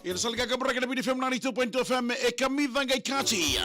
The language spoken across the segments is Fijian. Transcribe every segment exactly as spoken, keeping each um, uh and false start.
Ira sa lagaka buraki na Viti F M ninety-two point two F M, e kamica qai kati.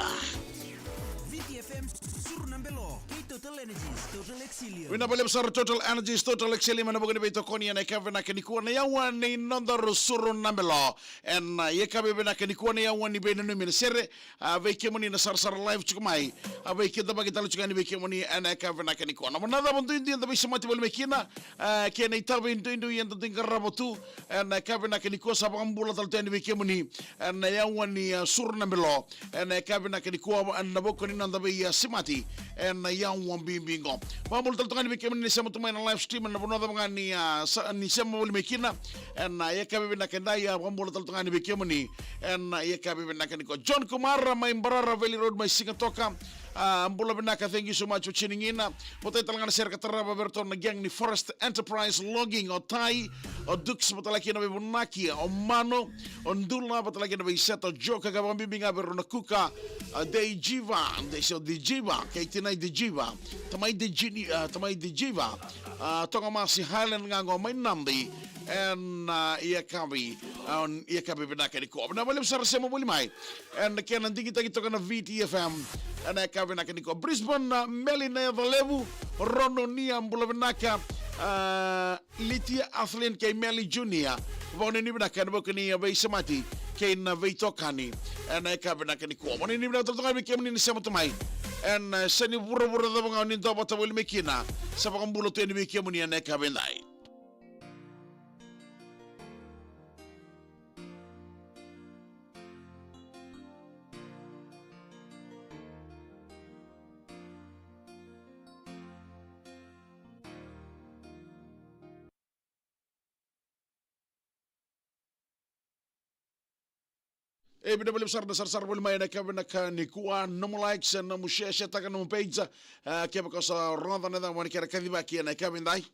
Viti F M, Suru na Belo, kei Total Energies, Total Exilium. Vinaka vakalevu sara Total Energies, Total Exilium, ena vuku ni veitokoni ena yakavi vinaka nikua, na yawa ni nodaru Suru na Belo. Ena yakavi vinaka nikua, na yawa ni veinanumi na sere, a, vei kemuni na sarasara live tiko mai, a, vei keda vakatale tiko yani vei kemuni ena yakavi vinaka nikua. Na vanua cava duidui eda veisemati voli mai kina, a, kei na itavi duidui eda dui qarava tu, ena yakavi vinaka nikua, sa vakabula tale tu yani vei kemuni ena yawa ni, a, Suru na Belo, ena yakavi vinaka nikua, ena vuku ni noda vei, a, semati ena yawa bibi qo. Vakabula tale tu ga yani vei kemuni ni sema tu mai na live stream, ena vanua cava ga ni, a, sa, ni sema voli mai kina ena yakavi vinaka edai, a, vakabula tale tu ga yani vei kemuni ena yakavi vinaka nikua. John Kumara mai Barara Valley Road mai Sigatoka. A, bula vinaka, thank you so much for tuning in. Vata tale ga na sere ka tarava vei iratou na gang ni Forest Enterprise Logging, o Tai, o Dukes, vata tale kina vei Vunaki, o Mano, o Dula, vata tale kina vei Seta, o Joka, ka vakabibi ga vei rau na Kuka, a, Dei Jiva, Dei Seo Dei Jiva, kei Tinai Dei Jiva, Tamai Dei Jini, a, Tamai Dei Jiva, a, Toga Masi Highland ga qo mai Nadi, ena, a, yakavi, a, yakavi vinaka nikua. Vinaka vakalevu sara sema voli mai ena kena digitaki toka na Viti F M ena yakavi vinaka nikua. Brisbane, a, Meli na Yaca Levu, Rono Nia, bula vinaka, a, Litia Athlin kei Meli Junior. Vakanuinui vinaka ena vuku ni veisemati kei na veitokani ena yakavi vinaka nikua. Vakanuinui vinaka tale tu ga vei kemuni ni sema tu mai ena, e, yasa ni vuravura cava ga o ni dua vata voli mai kina. Sa vakabula tu yani vei kemuni ena yakavi edai. E vinaka vakalevu sara na sarasara voli mai ena yakavi vinaka nikua, nomu like, se nomu share, share taka nomu page, a, kevaka o sa rogoca na yaca mai na kena kacivaki ena yakavi edai.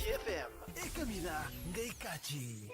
F M. E kamica qai kaci.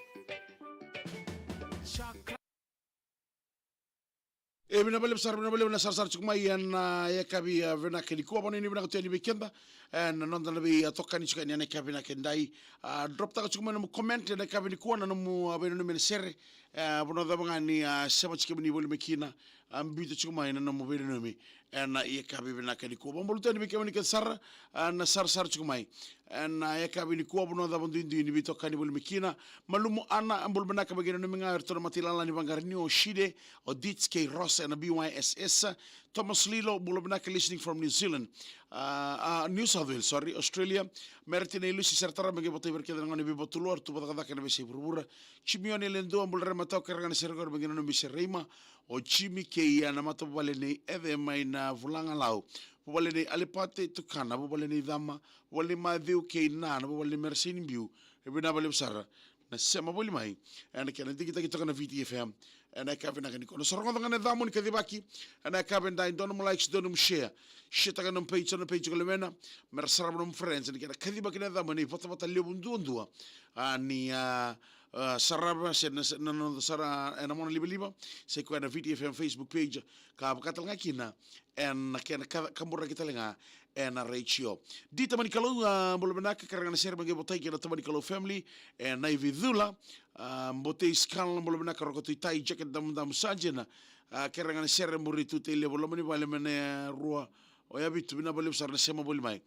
E vinaka vakalevu sara, vinaka vakalevu na sarasara tiko mai ena, a, yakavi, a, vinaka nikua. Vakanuinui vinaka tu yani vei keda ena noda na veitokani tiko yani ena yakavi vinaka edai. A, drop taka tiko mai nomu comment ena yakavi nikua, na nomu, a, veinanumi ena sere. E, vanua cava ga ni, a, sema tiko kemuni voli mai kina, a, biuta tiko mai na nomu veinanumi ena yakavi vinaka nikua. Vakabula tu yani vei kemuni kece sara, a, na sarasara tiko mai ena yakavi nikua, vanua cava duidui ni veitokani voli mai kina. Malumu Ana, bula vinaka, veinanumi ga o iratou na matailalai ni vaqara ni o Shide, o Dits kei Rosa ena B Y S S. Thomas Lilo, bula vinaka, listening from New Zealand. A, a, New South Wales, sorry, Australia. Meritina Ilusi, sere tarava, qai votai vei ira kece na gone veivakatulua, ratou vakacakacaka ena veiyasai vuravura. Jimioni Ledua, bula re matau, kerea ga na sere qori, veinanumi Sereima, o Jimi kei, a, na matavuvale nei Ece mai na Vulagalau. Vuvale nei Alipate Tukana, vuvale nei Cama, vuvale nei Maciu kei Nana, vuvale nei Mereseinibiu. E vinaka vakalevu sara na sema voli mai ena kena digitaki toka na Viti F M ena yakavi vinaka nikua. Na sa rogoca ga na yacamu ni kacivaki ena yakavi edai, dua nomu likes, dua nomu share. Share taka nomu page, nomu page ko lewena, mera sarava nomu friends ena kena kacivaki na yacamu ena ivotavota levu duadua. A, ni, a, a, sarava se na, se na noda sara ena mona livaliva, se koya na Viti F M Facebook page, ka vaka tale ga kina ena kena ka, kaburaki tale ga ena retio. Dita Mani Kalou, a, bula vinaka, kerea ga na sere me qai votai kei na Tamani Kalou family ena Ivicula. A, Botei Skal, bula vinaka, Roko Tuitai, Jacket Damudamu, Sajina. A, kerea ga na sere, Buri Tutei Levu, Loma ni Vale, me na rua o ya vitu, vinaka vakalevu sara na sema voli mai.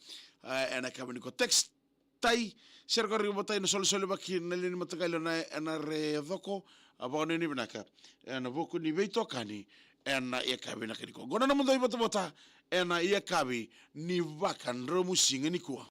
A, ena yakavi nikua, text tai, sere qori, votai na solesolevaki na lewe ni mataqali o Na, Nare Coko, a, vakanuinui vinaka ena vuku ni veitokani ena yakavi vinaka nikua. Qo na nomudou ivotavota ena yakavi ni Vakadromusiga nikua.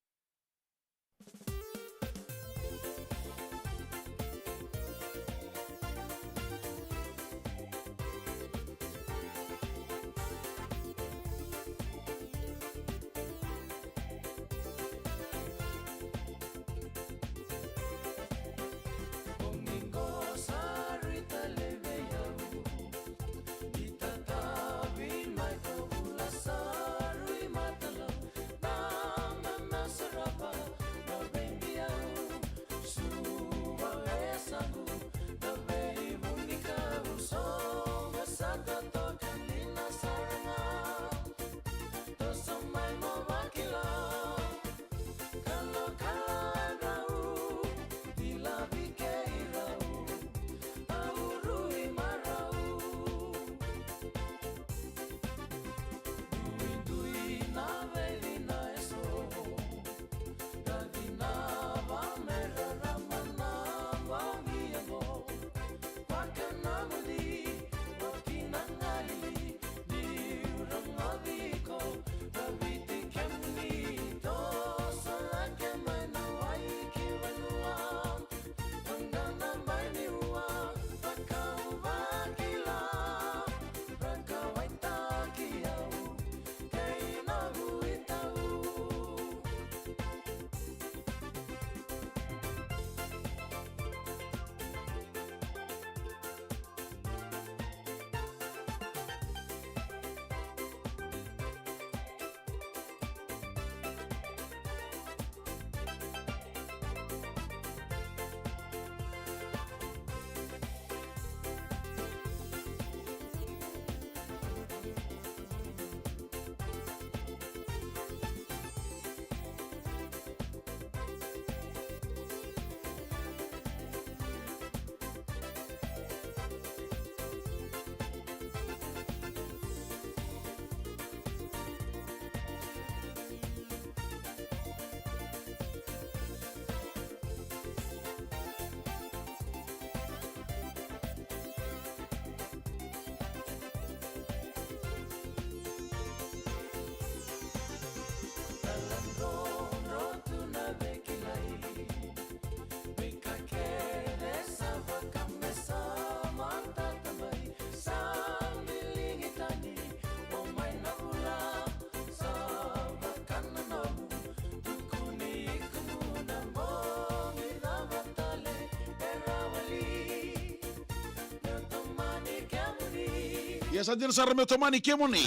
Ia sa dina sara, meu tomani kemuni.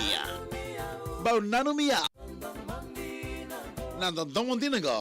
Bau nanumi au. Na dodomo dina qo.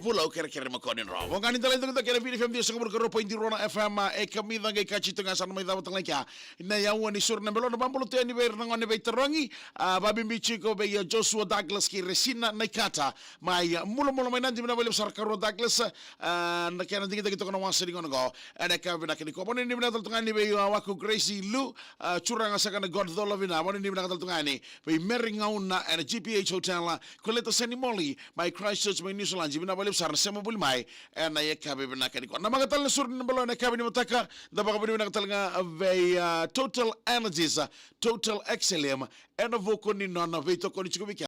Pulau Kerekere, Makoni, Dro. Voqa ni dala i cakacaka ena Viti F M ciwasagavulu ka rua poidi rua na F M, e kamica qai kaci tu ga sa na mai cava tale ga i kea. Na yaua ni suru na belo na vabulutu yani vei ira na gone veitarogi, a, vabibi tiko vei, a, Joshua Douglas kei Resina Naikata. Mai, a, Mulamula mai Nadi, vinaka vakalevu sara karua Douglas, a, na kena digitaki toka na wasa ni gauna qo. Ena yakavi vinaka nikua. Vanuinui vinaka tale tu ga yani vei, a, Waku Gracie Lu, a, turaga saka na God Cola, vinaka. Vanuinui vinaka tale tu ga yani vei Mary Gauna ena G P H Hotel, a, Koleta Senimoli mai Christchurch mai New Zealand, vinaka vakalevu sara na sema voli mai ena yakavi vinaka nikua. Namaka tale na suru ni belo ena yakavi ni mataka, da vakavinavinaka tale ga vei, a, Total Energies, a, Total Excellium, ena vuku ni nona veitokoni tiko vei keda.